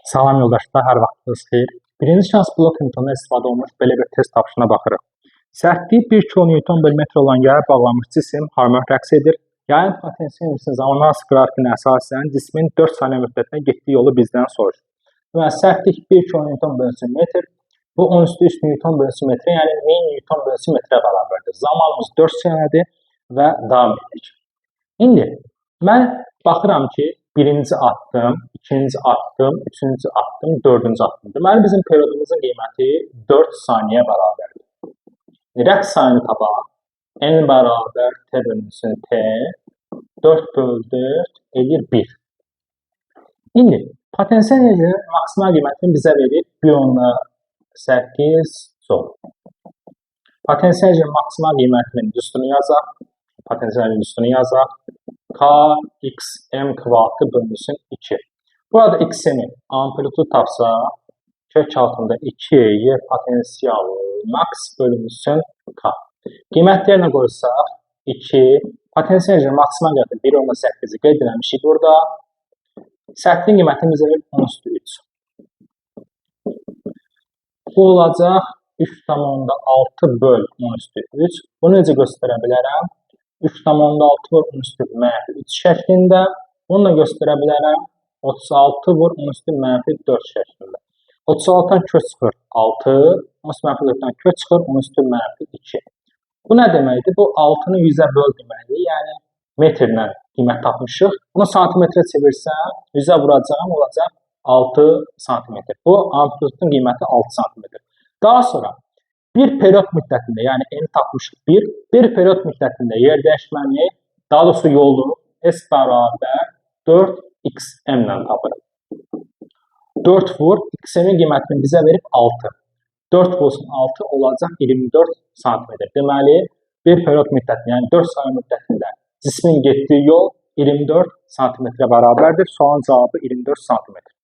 Salam yoldaşlar, hər vaxtınız xeyir. Birinci şans blok imtahanında istifadə olunmuş belə bir test tapşırığına baxırıq. Sərtliyi 1 kN bölü metr olan yaya bağlanmış cisim harmonik rəqs edir. Yayın potensial enerjisinin zaman qrafikinə əsasən cismin 4 saniyə müddətində getdiyi yolu bizdən soruşur. Deməli, sərtlik 1 kN bölünsün metr, bu 10 üstü 3 Newton bölünsün metrə, yəni 1000 Newton bölünsün metrə bərabərdir. Zamanımız 4 saniyədir və davam edirik. İndi mən baxıram ki, birinci addım, ikinci addım, üçüncü addım, dördüncü addım. Deməli, bizim periodumuzun qiyməti 4 saniyə bərabərdir. Rəqs sayını tapaq. N bərabər T bölünsün T. 4 böl 4 edir 1. İndi potensial enerjinin maksimal qiymətini bizə verir 1,8 joule. Potensial enerjinin maksimal qiymətinin düsturunu yazaq. Potensial enerjinin düsturunu yazaq. K x m kvadratı bölünsün 2. Burada x-in amplitudu tapsaq, kök altında 2 y potensial max bölünsün K. Qiymət yerinə qoysaq 2, potensial enerjinin maksimal qiyməti 1,8-i qeyd eləmişik burada. Sərtliyin qiyməti bizə verir 10 üstü 3. Bu olacaq 3,6 böl 10 üstü 3. Bunu necə göstərə bilərəm? 3,6 vur 10 üstü mənfi 3 şəklində. Bunu da göstərə bilərəm 36 vur 10 üstü mənfi 4 şəklində. 36-dan kök çıxır 6, 10 üstü mənfi 4-dən kök çıxır 10 üstü mənfi 2. Bu nə deməkdir? Bu 6-nı 100-ə böl deməkdir. Yəni metrlə qiymət tapmışıq. Bunu santimetrə çevirsəm, 100-ə vuracağım, olacaq 6 santimetr. Bu amplitudun qiyməti 6 santimetr. Daha sonra bir period müddətində, yəni n tapmışıq 1, bir period müddətində yer dəyişməni, daha doğrusu yolu S bərabər 4xm ilə tapırıq. 4 vur, xm-in qiymətini bizə verib 6. 4 vursun 6 olacaq 24 santimetr. Deməli, bir period müddətində, yəni 4 saniyə müddətində cismin getdiyi yol 24 santimetrə bərabərdir. Sualın cavabı 24 santimetr.